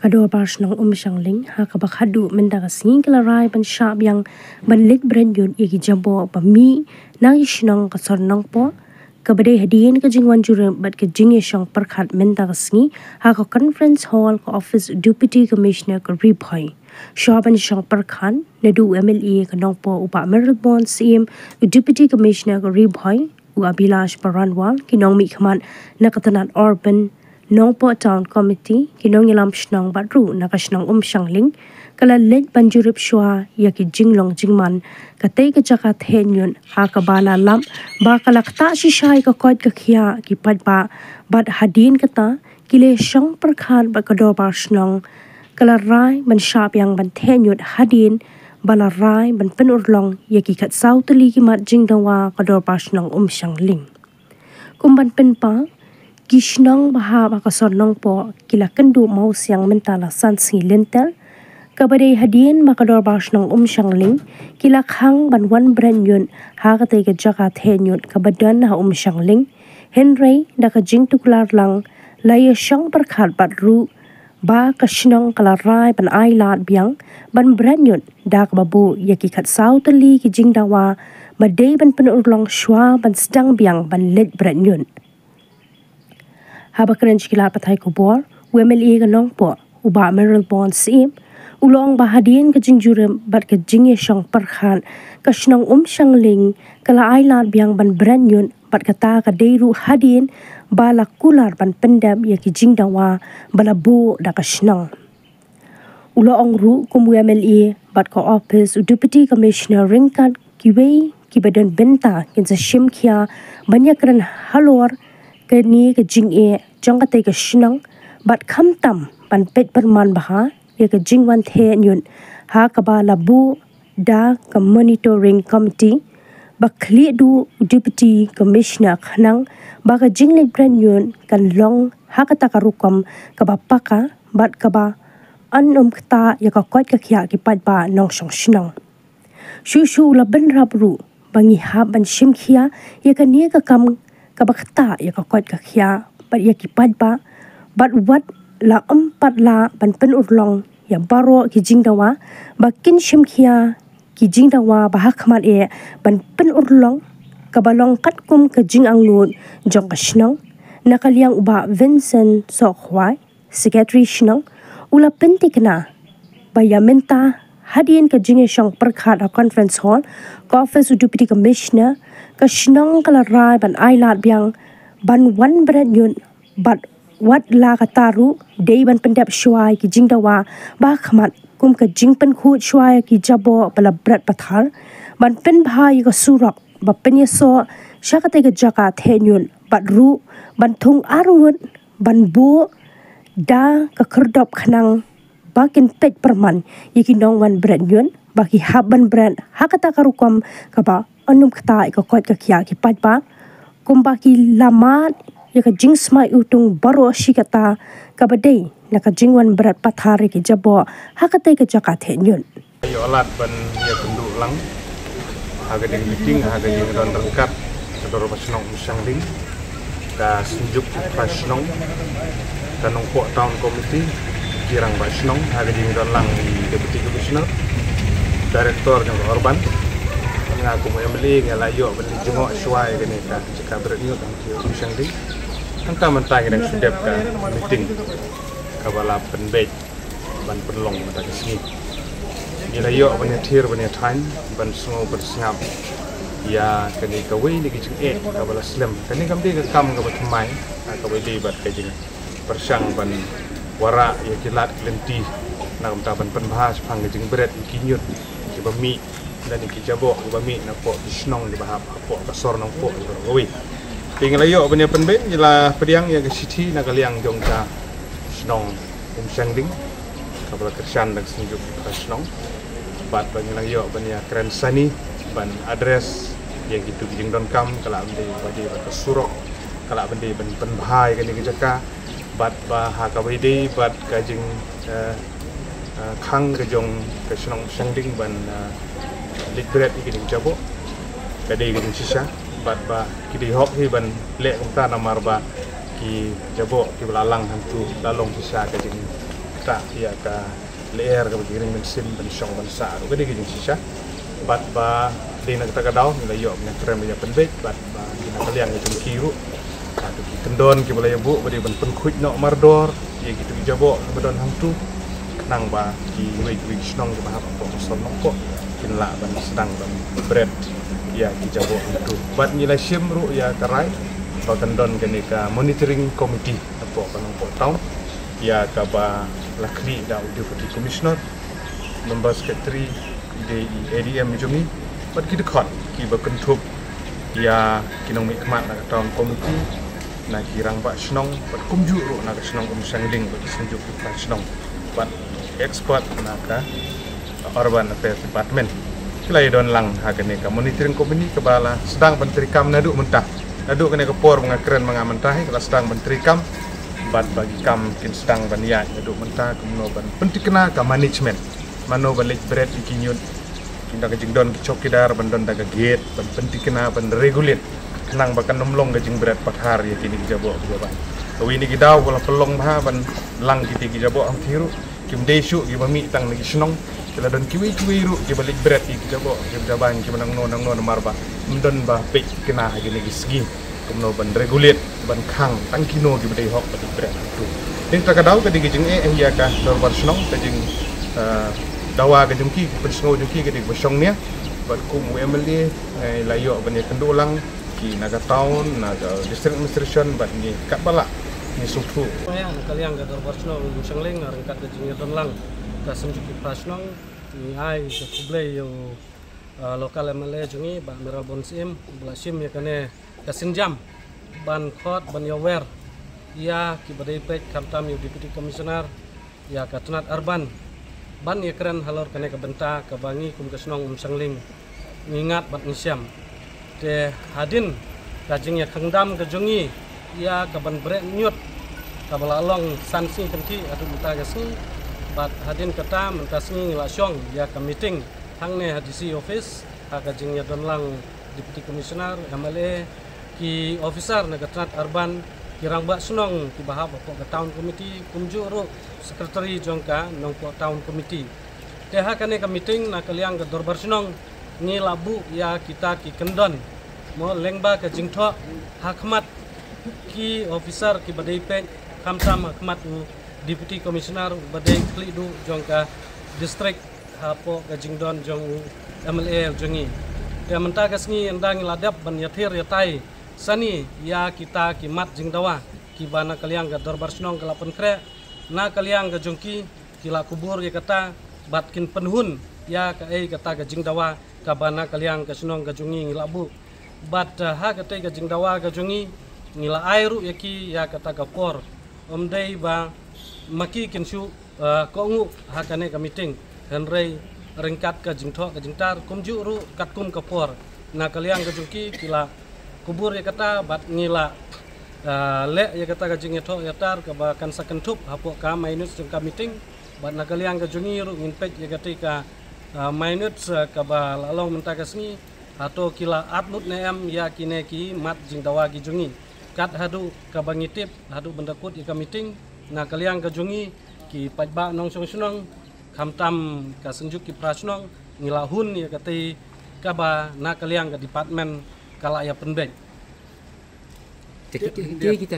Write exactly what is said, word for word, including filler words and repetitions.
Ka Dorbar Shnong Umshangling ha kaba khadduh mynta ka sngi ka la rai ban shah biang ban leit bret ñiut ïa ki jaboh ba mih na ki shnong ka sor Nongpoh, kaba dei hadien ka jingwan jurip bad ka jingïashong pyrkhat mynta ka sngi ha ka Conference Hall ka office Deputy Commissioner ka Ri Bhoi. Shuwa ban shong pyrkhat, naduh u M L A ka Nongpoh u Bah Mayralborn Syiem, u Deputy Commissioner ka Ri Bhoi u Abhilash Baranwal, ki nongmihkhmat na ka tnat Urban, Nongpoh Town Committee, ki nongïalam shnong bad ruh na ka shnong Umshangling, ka la leit ban jurip shuwa ïa ki jinglong jingman katei ka jaka theh ñiut, ha kaba la lap ba ka la ktah shisha ïa ka koit ka khiah ki paidbah, bad hadien kata ki la shong pyrkhat bad ka Dorbar Shnong ka la rai ban shah biang ban theh ñiut hadien ba la rai ban pynurlong ïa ki khatsaw tylli ki mat jingdawa ka Dorbar Shnong Umshangling. Kum ban pynpaw, ki shnong ba hap ha ka sor Nongpoh ki la kynduh mawsiang mynta la san sngi lynter, kaba dei hadien ba ka Dorbar Shnong Umshangling ki la khang ban wan bret ñiut ha katei ka jaka theh ñiut kaba don ha Umshangling. Hynrei da ka jingtuklar lang, la ïashong pyrkhat bad ruh ba ka shnong ka la rai ban ailad biang ban bret ñiut da kaba buh ïa ki khatsaw tylli ki jingdawa ba dei ban pynurlong shuwa ban sdang biang ban leit bret ñiut. Haba kren sha ki lad pathai khubor, u M L A ka Nongpoh u Bah Mayralborn Syiem u la ong ba hadien ka jingjurip bad ka jingïashong pyrkhat, ka shnong Umshangling ka la ailad biang ban bret ñiut, bad kata ka dei ruh hadien ba la kular ban pyndep ïa ki jingdawa ba la buh da ka shnong. U la ong ruh kum u M L A bad ka office u Deputy Commissioner ryngkat kiwei kiba don bynta kin sa shim khia ban ïakren halor kane ka jingeh jong katei ka shnong, bad khamtam ban peit pyrman bha ïa ka jingwan theh ñiut ha kaba la buh da ka Monitoring Committee. Ba khlieh duh u Deputy Commissioner khnang ba ka jingleit bret ñiut kan long ha kata ka rukom kaba paka bad kaba yn ym ktah ïa ka koit ka khiah ki paidbah nongshong shnong. Shuh shuh u la bynrap ruh ba ngi hap ban shim khia ïa kane ka kam kaba ktah ïa ka koit ka khiah bad ïa ki paidbah, bad wat la ym pat lah ban pynurlong ïa baroh ki jingdawa ba kin shim khia ki jingdawa ba ha khmat eh ban pynurlong, kaba long katkum ka jingangnud jong ka shnong. Na ka liang u Bah Vincent Sohkhwai, Secretary shnong, u la pynthikna ba ïa mynta hadien ka jingïashong pyrkhat ha Conference Hall ka office u Deputy Commissioner, ka shnong ka la rai ban ailad biang ban wan bret ñiut, bad wat la kata ruh dei ban pyndep shuwa ïa ki jingdawa ba ha khmat, kum ka jingpynkhuid shuwa ïa ki jaboh ba la bret pathar, ban pynbha ïa ka surok ba pynïasoh sha katei ka jaka theh ñiut, bad ruh ban thung arngut ban buh da ka khyrdop khnang ba kin peit pyrman ïa ki nongwan bret ñiut ba ki hap ban bret ha kata ka rukom kaba yn ym ktah ïa ka koit ka khiah ki paidbah, kumba ki la mad ïa ka jingsmai utung baroh shi katta kaba dei na ka jingwan bret pathar ïa ki jaboh ha katei ka jaka theh ñiut. Ïoh lad ban ïakynduh lang ha ka jingmeeting, ha ka jingdon ryngkat ka Dorbar Shnong Umshangling, ka Synjuk Phra Shnong, ka Nongpoh Town Committee, ki Rangbah Shnong, ha ka jingdon lang i Deputy Commissioner, Director jong ka Urban. Nga kum u M L A nga la ïoh ban leit jngoh shuwa ïa kane ka jaka bret ñiut ha Umshangling. Hangta mynta ngi dang shu dep ka meeting kaba la pynbeit ban pynlong mynta ka sngi. Ngi la ïoh ban ïathir ban ïathaiñ ban sngew ban sngap ïa kane kawei na ki jingeh kaba la slem. Kane kam dei ka kam kaba thymmai, ha kaba ïadei bad ka jingpyrshang ban wanrah ïa ki lad ki lynti, na ka bynta ban pynbha shaphang ka jingbret ïa ki ñiut kiba mih lane ki jaboh kiba mih napoh ki shnong kiba hap hapoh ka sor Nongpoh baroh kawei. Te ngi la ïoh ban ïa pynbeit, ngi la pdiang ïa ka shithi na ka liang jong ka shnong Umshangling kaba la kyrshan da ka Synjuk Phra Shnong. Bad ba ngi la ïoh ban ïa kren sani ban address ïa kitu ki jingdonkam, ka lah ban dei ba dei bad ka surok, ka lah ban dei ban pynbha ïa kane ka jaka, bad ba ha kaba ïadei bad ka jing, eh, eh, khang ka jong ka shnong Umshangling ban, eh, leit bret ïa ki jingjaboh, ka dei ka jingshisha, bad ba ki dei hok hi ban leh kumta namar ba ki jaboh kiba la lang hangtu la long shisha ka jing, Tah ïa ka lyer kaba ki ring mynsiem ban shong ban sah ruh ka dei ka jingshisha. Bad ba dei na kata ka daw ngi la ïoh ban ïakren ban ïapynbeit bad ba ki na ka liang ka jong ki ruh, ah, ki kyndon kiba la ïabuh ba dei ban pynkhuid noh mardor ïa kitu ki jaboh kiba don hangtu, khnang ba kiwei kiwei ki shnong kiba hap hapoh ka sor Nongpoh kin lah ban sdang ban bret ïa ki jaboh hangtu. Bad ngi la shim ruh ïa ka rai ba kan don kane ka monitoring committee hapoh ka Nongpoh Town, ïa kaba la khlieh da u Deputy Commissioner, Member Secretary, i dei i A D M jong ngi, bad ki dkhot kiba kynthup ïa ki nongmihkhmat na ka Town Committee, na ki rangbah shnong, bad kumjuh ruh na ka shnong Umshangling, bad ki synjuk ki phra shnong, bad expert na ka Urban Affairs Department. Ki la ïadon lang ha kane ka monitoring committee kaba la sdang ban treikam naduh mynta. Naduh kane ka por ba nga kren ma nga mynta hi, ka la sdang ban treikam bad ba ki kam kin sdang ban ïaid naduh mynta kumno ban pynthikna ka management. Mano ba leit bret ïa ki ñiut, kin da ka jingdon ki chowkidar ban don da ka gate ban pynthikna ban regulate, khnang ba kan ym long ka jingbret pathar ïa kine ki jaboh kiba bang. Kawei na ki daw ka la pynlong bha ban lang kite ki jaboh hangtei ruh. Kim dei shuh kiba mih tang na ki shnong, ki la don kiwei kiwei ruh kiba leit bret ïa ki jaboh kiba jaban kiba nangno nangno namar ba ym don ba peit kine ha kine ki sngi kumno ban regulate ban khang tang kino kiba dei hok ba leit bret hangtu. Dei ta ka daw ka dei ka jingeh ïa ka dorbar shnong, ka jing, eh, dawa ka jong ki, ka pynsngew jong ki ka dei ba shong nia bad kum u M L A ngi la ïoh ban ïakynduh lang ki na ka town, na ka district administration bad ngi katba lah ngi sngewthuh. Ïa, na ka liang ka dorbar shnong Umshangling, ryngkat ka jingïadon lang ka synjuk ki phra shnong, ngi ai ka khublei ïa u, uh, local M L A jong ngi, Bah Mayralborn Syiem, ba la shim ïa kane ka sienjam ban khot ban ïawer ïa kiba dei peit, khamtam ïa u Deputy Commissioner ïa ka tnat Urban ban ïakren halor kane ka bynta kaba ngi kum ka shnong Umshangling ngi ngat bad ngi shem. Te hadien ka jingïakhang dam ka jong ngi ïa ka ban bret ñiut kaba la long san sngi kynthih haduh mynta ka sngi, bad hadien kata mynta sngi ngi la shong ïa ka meeting hangne ha D C office ha ka jingïadon lang Deputy Commissioner, M L A, ki officer na ka tnat Urban, ki rangbah shnong kiba hap hapoh ka Town Committee, kumjuh ruh Secretary jong ka Nongpoh Town Committee. Te ha kane ka meeting na ka liang ka dorbar shnong ngi la buh ïa kita ki kyndon, mo, lyngba ka jingthoh ha khmat ki officer kiba dei peit, khamtam ha khmat u Deputy Commissioner uba dei khlieh duh jong ka district hapoh ka jingdon jong u M L A jong ngi. Te mynta ka sngi ynda ngi la dep ban ïathir ïatai sani ïa kita ki mat jingdawa kiba na ka liang ka dorbar shnong ka la pynkhreh, na ka liang ka jong ki, ki la kubur ïa kata bad kin pynhun ïa kaei kata ka jingdawa kaba na ka liang ka shnong ka jong ngi ngi la buh. Bad, eh, ha katei ka jingdawa ka jong ngi, ngi la ai ruh ïa ki ïa kata ka por. Ym dei ba ma ki kin shu, eh, kohnguh ha kane ka meeting, hynrei ryngkat ka jingthoh ka jingtar kumjuh ruh katkum ka por, na ka liang ka jong ki, ki la kubur ïa kata bad ngi la, eh, leh ïa kata ka jingïathoh ïatar kaba kan sa kynthup hapoh ka minutes jong ka meeting. Bad na ka liang ka jong ngi ruh ngin peit ïa katei ka, eh, minutes, eh, kaba la long mynta ka sngi, hato ki la at lut ne em ïa kine ki mat jingdawa ki jong ngi. Kat haduh kaba ngi tip, haduh ban da kut ïa ka meeting, na ka liang ka jong ngi, ki paidbah nongshong shnong, khamtam ka synjuk ki phra shnong, ngi la hun ïa katei kaba na ka liang ka department ka la ïa pynbeit. Te kita, kita, kita.